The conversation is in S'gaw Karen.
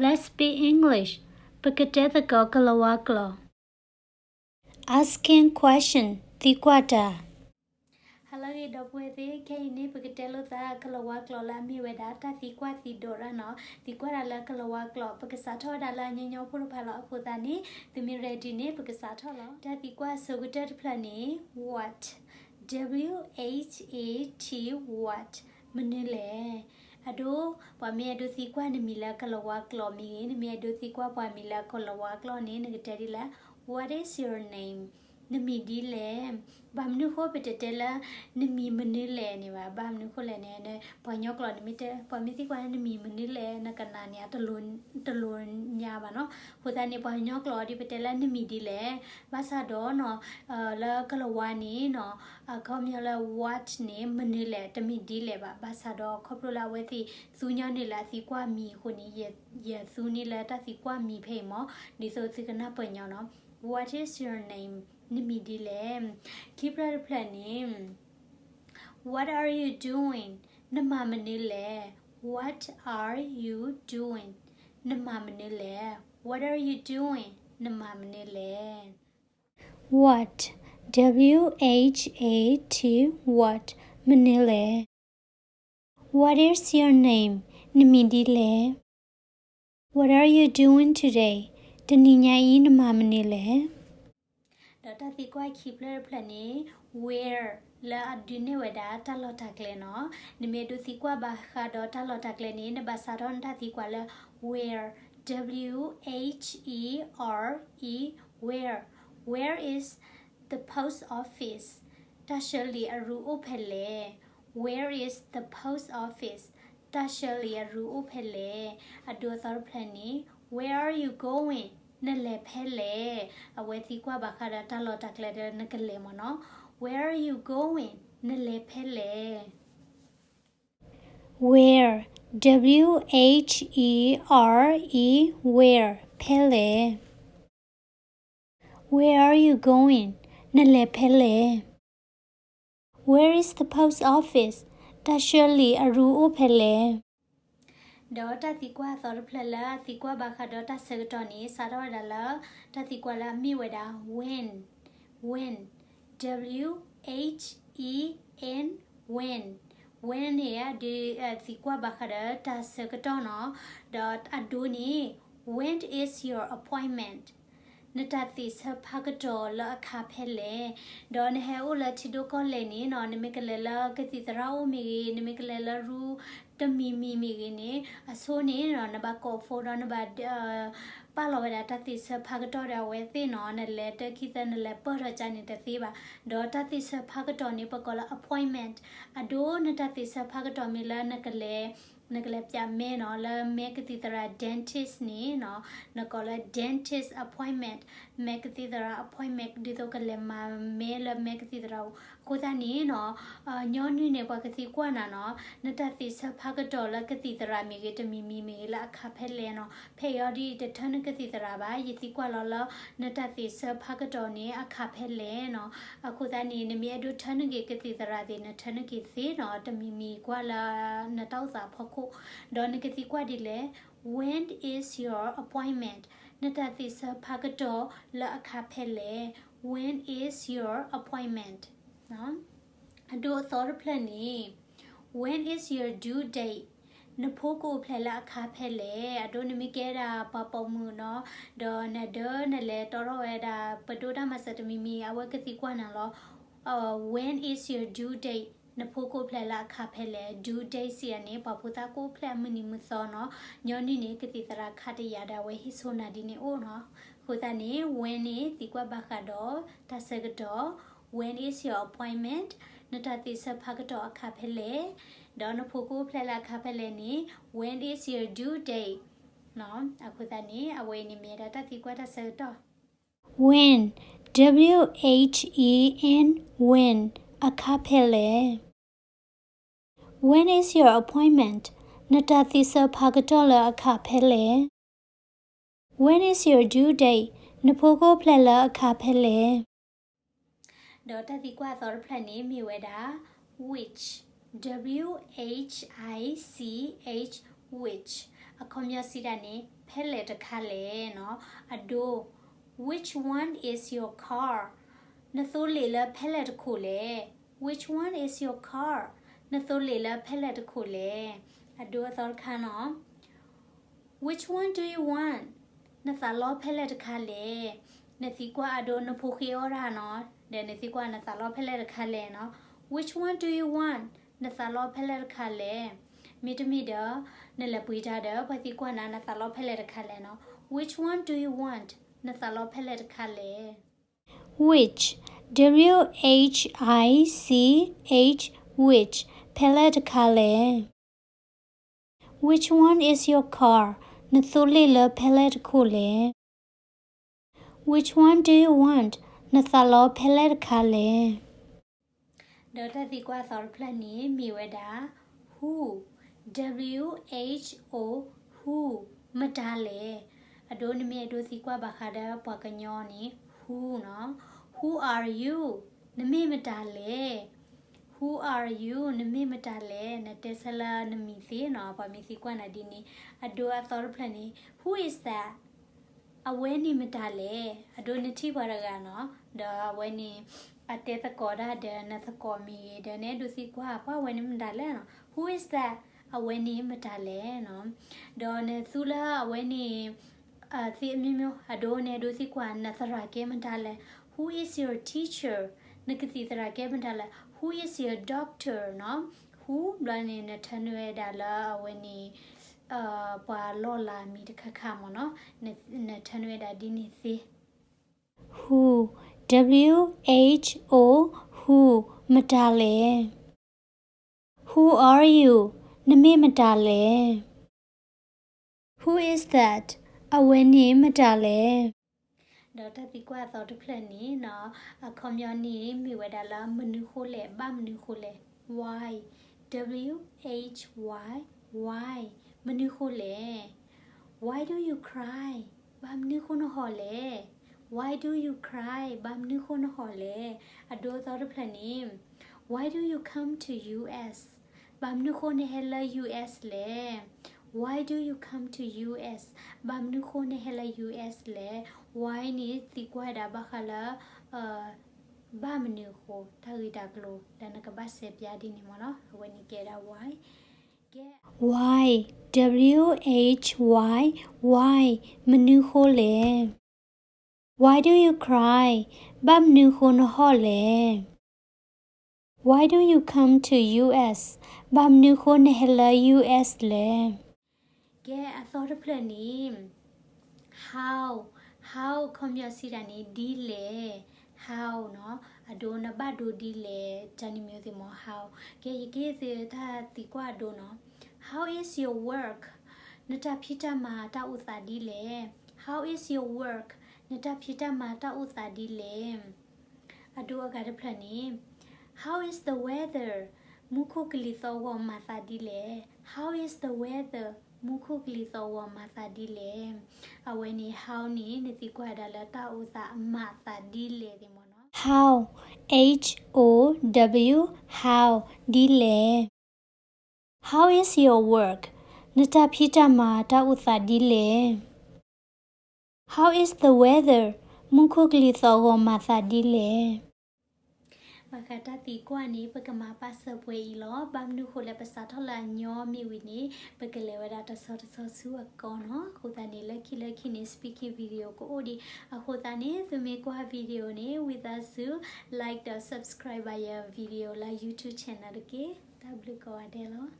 Let's speak English. ပကတဲသကိးကလၤဝါကျိာ်. Asking question. သံကွၢ်တၢ်. Hello ဂ့ၤ ဒီပုၢ်ဝဲၢ်သ့ၣ်, ခဲအံၤန့ၣ် ပကတဲလိာ်သးကလၤဝါကျိာ်လၢအမ့ၢ်ဝဲဒၣ် တၢ်သံကွၢ်သံဒိးတၢ်နီၤ. သံကွၢ်တၢ်လၢကလၤဝါကျိာ်, ပကစးထီၣ်ဝဲဒၣ်လၢအညီညီဖိတဖၣ်လီၤ. အဃိသတးန့ၣ် သုမ့ၢ် ready န့ၣ် ပကစးထီၣ်လီၤ. တၢ်သံကွၢ်အဆိကတၢၢ်တဖျၢၣ်န့ၣ် what, W H A T, what, မနုၤလဲၣ်. အဒိ, ပှၤမ့ၢ်အဲၣ်ဒိးသံကွၢ်နမံၤလၢကလၤဝါကျိာ်မ့ၢ်ဂ့ၤ, နမ့ၢ်အဲၣ်ဒိးသံကွၢ်ပှၤမံၤလၢကလၤဝါကျိာ်န့ၣ် နကတဲဒ်လဲၣ်, What is your name? နမံၤဒ်လဲၣ်. ဘၣ်မနုၤဃိပတတဲလၢ နမံၤမနုၤလဲၣ်န့ၣ်ဘၣ်. ဘၣ်မနုၤဃိလဲၣ်န့ၣ် ပှၤကညီကျိာ်န့ၣ် မ့ၢ်တဲ, ပှၤမ့ၢ်သံကွၢ်နမံၤမနုၤလဲၣ် နကနၣ်န့ၣ် တလိၤညါဘၣ်နီၤ. အဃိသတးန့ၣ် ပှၤကညီကျိာ်ဒ်ပတဲလၢနမံၤဒ်လဲၣ်. ဘၣ်ဆၣ်ဒီးနီၤ, လၢကလၤဝါန့ၣ်နီၤ, အခီပညီလၢ what န့ၣ် မနုၤလဲၣ် တမ့ၢ်ဒ်လဲၣ်ဘၣ်. ဘၣ်ဆၣ်ဒီးခီဖျိလၢအဝဲသ့ၣ်သူညီနုၢ်လၢအသံကွၢ်မံၤအဃိန့ၣ် ယသူန့ၢ်လၢတၢ်သံကွၢ်မံၤဖဲအံၤမး, ဒ်သိးသုကနၢ်ပၢၢ်ညီနီၤ. What is your name? နမံၤဒ်လဲၣ်. ခံဖျၢၣ်တဖျၢၣ်န့ၣ် What are you doing? နမၤမနုၤလဲၣ်. What are you doing? နမၤမနုၤလဲၣ်. What are you doing? နမၤမနုၤလဲၣ်. What, W H A T, what, မနုၤလဲၣ်. What is your name? နမံၤဒ်လဲၣ်. What are you doing today? တနံၤညါအံၤနမၤမနုၤလဲၣ်. ဒီးတၢ်သံကွၢ်ခံဖျၢၣ်တဖျၢၣ်န့ၣ် where လၢအဒုးနဲၣ်ဝဲဒၣ်တၢ်လီၢ်တၢ်ကျဲနီၤ. နမ့ၢ်အဲၣ်ဒိးသံကွၢ်ဘၣ်ဃးဒီးတၢ်လီၢ်တၢ်ကျဲန့ၣ် နဘၣ်စးထီၣ်နတၢ်သံကွၢ်လၢ where, W H E R E, where, where is the post office? တၢ်ဆှၢလံာ်အရူအိၣ်ဖဲလဲၣ်. Where is the post office? တၢ်ဆှၢလံာ်အရူအိၣ်ဖဲလဲၣ်. အဒိအသီတဖျၢၣ်န့ၣ် Where are you going? နလဲၤဖဲလဲၣ်. အဝဲသံကွၢ်ဘၣ်ဃးဒီးတၢ်လီၢ်တၢ်ကျဲဒီးနကလဲၤမ့ၢ်နီၤ. Where are you going? နလဲၤဖဲလဲၣ်. Where, W H E R E, where, ဖဲလဲၣ်. Where are you going? နလဲၤဖဲလဲၣ်. Where is the post office? တၢ်ဆှၢလံာ်အရူအိၣ်ဖဲလဲၣ်. ဒီးတၢ်သံကွၢ်အသီတဖျၢၣ်လၢအသံကွၢ်ဘၣ်ဃးဒီးတၢ်ဆၢကတီၢ်န့ၣ် စးထီၣ်ဝဲဒၣ်လၢ တၢ်သံကွၢ်လၢအမ့ၢ်ဝဲဒၣ် when, when, W H E N, when, when န့ၣ် ဒုးသံကွၢ်ဘၣ်ဃးဒီးတၢ်ဆၢကတီၢ်နီၤ. ဒီးအဒိန့ၣ် when is your appointment? နတၢ်သ့ၣ်ဆၢဖးကတီၢ်လၢအခါဖဲလဲၣ်. ဒီးနဟဲအိၣ်လၢထံဒိၣ်ကီၢ်လဲၢ်န့ၣ်နီၤ, နမ့ၢ်ကလဲၤလၢကသံၣ်သရၣ်အိၣ်မ့ၢ်ဂ့ၤ, နမ့ၢ်ကလဲၤလၢရူတမံၤမံၤမ့ၢ်ဂ့ၤန့ၣ် အဆိန့ၣ်နီၤ နဘၣ်ကိး phone ဒီးနဘၣ် ပာ်လီၤဝဲဒၣ်တၢ်သ့ၣ်ဆၢဖးကတီၢ်ဒီးအဝဲသ့ၣ်နီၤ, နလဲၤတၢ်ခံသၢ နလဲၤပၢၢ်ထီၣ်ကၢန့ၣ်တသ့ဘၣ်. ဒီးတၢ်သ့ၣ်ဆၢဖးကတီၢ်န့ၣ် ပကိးလၢ appointment. အဒိနတၢ်သ့ၣ်ဆၢဖးကတီၢ်မ့ၢ်လၢနကလဲၤ နကလဲၤပျးမဲနီၤ, လၢမဲကသံၣ်သရၣ် dentist န့ၣ်နီၤ, နကိးလၢ dentist appointment, မဲကသံၣ်သရၣ် appointment ဒ်သိးကလဲၤမၤမဲလၢမဲကသံၣ်သရၣ်အအိၣ်. အဃိသတးန့ၣ်နီၤ, ညီနုၢ်န့ၣ် ပှၤကသံကွၢ်နၤနီၤ, နတၢ်သ့ၣ်ဆၢဖးကတီၢ်လၢကသံၣ်သရၣ်မ့ၢ်ဂ့ၤ တမံၤမံၤမ့ၢ်ဂ့ၤ လၢအခါဖဲလဲၣ်နီၤ. ဖဲအံၤအီၤဒ်အံၤ တထၢနုာ်ကသံၣ်သရၣ်ဘၣ်, ယသံကွၢ်လီၤလၢ နတၢ်သ့ၣ်ဆၢဖးကတီၢ်န့ၣ် အခါဖဲလဲၣ်နီၤ. အဃိသတးန့ၣ် နမ့ၢ်အဲၣ်ဒိးထၢနုာ်က့ၤကသံၣ်သရၣ်သ့ၣ် နထၢနုာ်က့ၤသ့နီၤ, တမံၤမံၤကွၢ်လၢနတၢ်အိၣ်သးအဖီခိၣ်. ဒီးနကသံကွၢ်ဒ်လဲၣ်, When is your appointment? နတၢ်သ့ၣ်ဆၢဖးကတီၢ်လၢအခါဖဲလဲၣ်. When is your appointment? အဒိအသီတဖျၢၣ်န့ၣ် When is your due date? နဖိကအိၣ်ဖျဲၣ်လၢအခါဖဲလဲၣ်. အဒိနမ့ၢ်ကဲဒၣ်ပှၤပိာ်မုၣ်နီၤ, ဒီးနဒၢနလဲၤတီထီၣ်ဝဲဒၣ် ပဒိၣ်တၢ်မၤစၢၤတမံၤမံၤ အဝဲကသံကွၢ်နၤလီၤ. When is your due date? နဖိကအိၣ်ဖျဲၣ်လၢအခါဖဲလဲၣ်. Due date စံးယၤန့ၣ် ပှၤဖိသၣ်ကအိၣ်ဖျဲၣ်အမုၢ်နံၤမုၢ်သီနီၤ. ညီနုၢ်န့ၣ် ကသံၣ်သရၣ်ခါတယာ်ဒီးအဝဲဟ့ၣ်ဆိနၤဒ်န့ၣ်အိၣ်နီၤ. အဃိသတးန့ၣ် when န့ၣ် သံကွၢ်ဘၣ်ဃးဒီးတၢ်ဆၢကတီၢ်, When is your appointment? နတၢ်သ့ၣ်ဆၢဖးကတီၢ်အခါဖဲလဲၣ်. ဒီးနဖိကအိၣ်ဖျဲၣ်လၢအခါဖဲလဲၣ်န့ၣ် When is your due date? အဃိသတးန့ၣ် အဝဲအံၤန့ၣ်မ့ၢ်ဝဲဒၣ်တၢ်သံကွၢ်တၢ်ဆၢကတီၢ်. When, W H E N, when, အခါဖဲလဲၣ်. When is your appointment? နတၢ်သ့ၣ်ဆၢဖးကတီၢ်လၢအခါဖဲလဲၣ်. When is your due date? နဖိကအိၣ်ဖျဲၣ်လၢအခါဖဲလဲၣ်. ဒီးတၢ်သံကွၢ်အသီတဖျၢၣ်န့ၣ်မ့ၢ်ဝဲဒၣ် which, W H I C H, which, အခီပညီစံးတၢ်န့ၣ် ဖဲလဲၣ်တခါလဲၣ်နီၤ. အဒိ Which one is your car? နသိလ့ၣ်လၢဖဲလဲၣ်တခိၣ်လဲၣ်. Which one is your car? နသိလ့ၣ်လၢဖဲလဲၣ်တခိၣ်လဲၣ်. အဒိအသီတခါနီၤ. Which one do you want? နသးလီဖဲလဲၣ်တခါလဲၣ်. နသံကွၢ်အဒိ နဖိဃ့အီၣ်တၢ်နီၤ, ဒီးနသံကွၢ်နသးလီဖဲလဲၣ်တခါလဲၣ်နီၤ. Which one do you want? နသးလီဖဲလဲၣ်တခါလဲၣ်. မ့တမ့ၢ်ဒီး နလဲၤပှ့ၤတၢ်ဒီး ပှၤသံကွၢ်နၤ နသးလီဖဲလဲၣ်တခါလဲၣ်နီၤ. Which one do you want? နသးလီဖဲလဲၣ်တခါလဲၣ်. Which, W H I C H, which, ဖဲလဲၣ်တခါလဲၣ်. Which one is your car? နသိလ့ၣ်လၢဖဲလဲၣ်တခိၣ်လဲၣ်. Which one do you want? နသးလီဖဲလဲၣ်တခါလဲၣ်. ဒီးတၢ်သံကွၢ်အသီတဖျၢၣ်န့ၣ် မ့ၢ်ဝဲဒၣ် who, W H O, who, မတၤလဲၣ်. အဒိနမ့ၢ်အဒိသံကွၢ်ဘၣ်ဃးဒီးပှၤကညီန့ၣ် who နီၤ. Who are you? နမ့ၢ်မတၤလဲၣ်. Who are you? နမ့ၢ်မတၤလဲၣ်. နတဲဆၢလၢနမံၤသ့နီၤ, ပှၤမ့ၢ်သံကွၢ်နၤဒ်န့ၣ်. အဒိအသီတဖျၢၣ်န့ၣ် who is that? အဝဲန့ၣ်မတၤလဲၣ်. အဒိနထံၣ်ပှၤတဂၤနီၤ, ဒီးအဝဲန့ၣ် အတဲသကိးတၢ်ဒီးနသကိးမ့ၢ်ဂ့ၤ, ဒီးနအဲၣ်ဒိးသံကွၢ် ပှၤအဝဲန့ၣ်မတၤလဲၣ်နီၤ. Who is that? အဝဲန့ၣ်မတၤလဲၣ်နီၤ. ဒီးနသူလၢအဝဲန့ၣ် သ့ၣ်မ့ၢ်မ့ၢ် အဒိနအဲၣ်ဒိးသံကွၢ် နသရၣ်ကဲမတၤလဲၣ်. Who is your teacher? နကသံၣ်သရၣ်ကဲမတၤလဲၣ်. Who is your doctor? နီၤ. Who ဘျီန့ၣ် နထၢနုာ်ဝဲဒၣ်လၢအဝဲန့ၣ် ပှၤလီၢ်လၤမံၤတခါခါမ့ၢ်နီၤ, နထၢနုာ်ဝဲဒၣ်ဒ်န့ၣ်သ့. Who, W H O, who, မတၤလဲၣ်. Who are you? နမ့ၢ်မတၤလဲၣ်. Who is that? အဝဲန့ၣ်မတၤလဲၣ်. ဒီးတၢ်သံကွၢ်အသီတဖျၢၣ်န့ၣ်နီၤ, အခီပညီန့ၣ် မ့ၢ်ဝဲဒၣ်လၢမနုၤဃိလဲၣ်, ဘၣ်မနုၤဃိလဲၣ်. Why, W H Y, why, မနုၤဃိလဲၣ်. Why do you cry? ဘၣ်မနုၤဃိနဟီၣ်လဲၣ်. Why do you cry? ဘၣ်မနုၤဃိနဟီၣ်လဲၣ်. အဒိအသီတဖျၢၣ်န့ၣ် Why do you come to U S? ဘၣ်မနုၤဃိနဟဲလၢ U S လဲၣ်. Why do you come to U S? ဘၣ်မနုၤဃိနဟဲလၢ U S လဲၣ်. Why န့ၣ်သံကွၢ်ဝဲဒၣ်ဘၣ်ဃးလၢ ဘၣ်မနုၤအဃိ တၢ်ဂ့ၢ်တၢ်ကျိၤ လၢနကဘၣ်စဲးပၠးဒ်န့ၣ်မ့ၢ်နီၤ, အဝဲန့ၣ်ကဲဒၣ် why. Why, W H Y, why, မနုၤဃိလဲၣ်. Why do you cry? ဘၣ်မနုၤဃိနဟီၣ်လဲၣ်. Why do you come to U S? ဘၣ်မနုၤဃိနဟဲလၢ U S လဲၣ်. ကဲအသီတဖျၢၣ်န့ၣ် how, how ခီပညီစံးတၢ်န့ၣ် ဒ်လဲၣ်. How နီၤ, အဒိနဘၣ်ဒိဒ်လဲၣ်, တၢ်န့ၣ်မ့ၢ်သ့ၣ်မ့ၢ် how. ကဲ ယကဟ့ၣ်သုတၢ်သံကွၢ်အဒိနီၤ. How is your work? နတၢ်ဖံးတၢ်မၤတၢ်အိၣ်သးဒ်လဲၣ်. How is your work? နတၢ်ဖံးတၢ်မၤတၢ်အိၣ်သးဒ်လဲၣ်. အဒိအဂၤတဖျၢၣ်န့ၣ် How is the weather? မူခိၣ်ကလံၤသီၣ်ဂီၤမၤသးဒ်လဲၣ်. How is the weather? မူခိၣ်ကလံၤသီၣ်ဂီၤမၤသးဒ်လဲၣ်. အဝဲန့ၣ် how န့ၣ် နသံကွၢ်ဒၣ်လၢတၢ်အိၣ်သးမၤသးဒ်လဲၣ်သ့ၣ်မ့ၢ်နီၤ. How, H O W, how, ဒ်လဲၣ်. How is your work? နတၢ်ဖံးတၢ်မၤတၢ်အိၣ်သးဒ်လဲၣ်. How is the weather? မူခိၣ်ကလံၤသီၣ်ဂီၤမၤသးဒ်လဲၣ်. ဘၣ်ဃးတၢ်သံကွၢ်န့ၣ် ပကမၤပာ်စၢၤပှဲၤအံၤလီၤ. ဘၣ်မနုၤဃိလဲၣ် ပစးထီၣ်လၢအညီမ့ၢ်ဝံၤန့ၣ် ပကလဲၤဝဲဒၣ်တဆီတဆီဆူအကီၢ်နီၤ. အဃိသတးန့ၣ် လၢခံလၢခံန့ၣ် speaking video ကအိၣ်ဒံး. အဃိသတးန့ၣ် သုမ့ၢ်ကွၢ် video န့ၣ် ဝံသးစူၤ like ဒီး subscribe ဘၣ်ယၤ video လၢ YouTube channel တက့ၢ်. တၢ်ဘျုးကိးဂၤဒဲးလီၤ.